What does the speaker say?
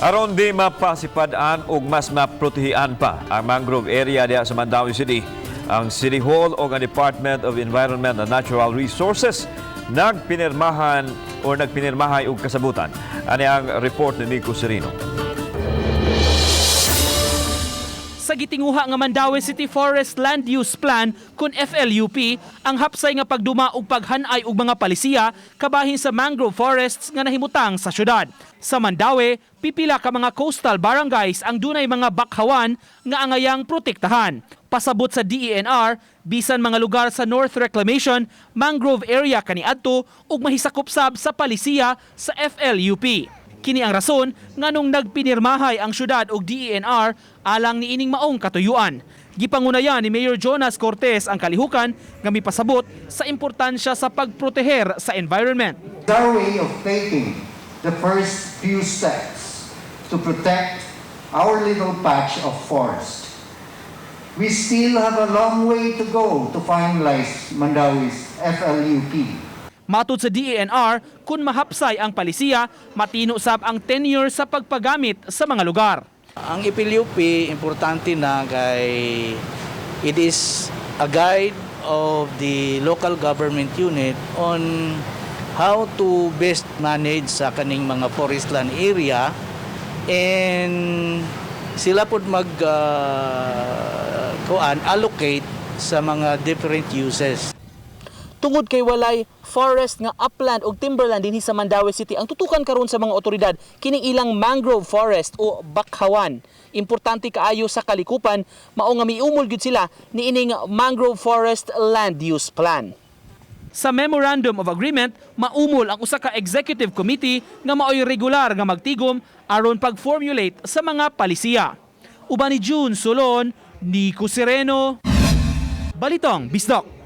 Aron di mapasipad-an ug mas maprotehian pa ang mangrove area diha sa Mandaue City, ang City Hall o ang Department of Environment and Natural Resources nagpinirmahan o nagpinirmahay og kasabutan. Ani ang report ni Nico Serino. Sa gitinguha nga Mandaue City Forest Land Use Plan kun FLUP ang hapsay nga pagduma ug paghanay og mga palisiya kabahin sa mangrove forests nga nahimutang sa syudad. Sa Mandaue, pipila ka mga coastal barangays ang dunay mga bakhawan nga angayang protektahan. Pasabot sa DENR, bisan mga lugar sa North Reclamation, mangrove area kaniadto ug mahisakop sab sa palisiya sa FLUP. Kini ang rason nganong nagpinirmahay ang syudad og DENR alang niining maong katuyuan. Gipangunayan ni Mayor Jonas Cortes ang kalihukan nga mipasabot sa importansya sa pagproteher sa environment. It's our way of taking the first few steps to protect our little patch of forest. We still have a long way to go to finalize Mandaue's FLUP. Matud sa DENR, kung mahapsay ang palisiya, matino sab ang tenure sa pagpagamit sa mga lugar. Ang FLUP, importante na kay it is a guide of the local government unit on how to best manage sa kaning mga forest land area and sila pod mag kuan allocate sa mga different uses. Tungod kay walay forest nga upland ug timberland dinhi sa Mandaue City, ang tutukan karon sa mga otoridad kining ilang mangrove forest o bakhawan. Importante kaayo sa kalikupan, mao nga miumol gyud sila niining Mangrove Forest Land Use Plan. Sa Memorandum of Agreement, maumol ang usa ka executive committee nga maoy regular nga magtigom aron pag-formulate sa mga palisiya. Uban ni June Solon, Nico Sereno, Balitang Bisdak.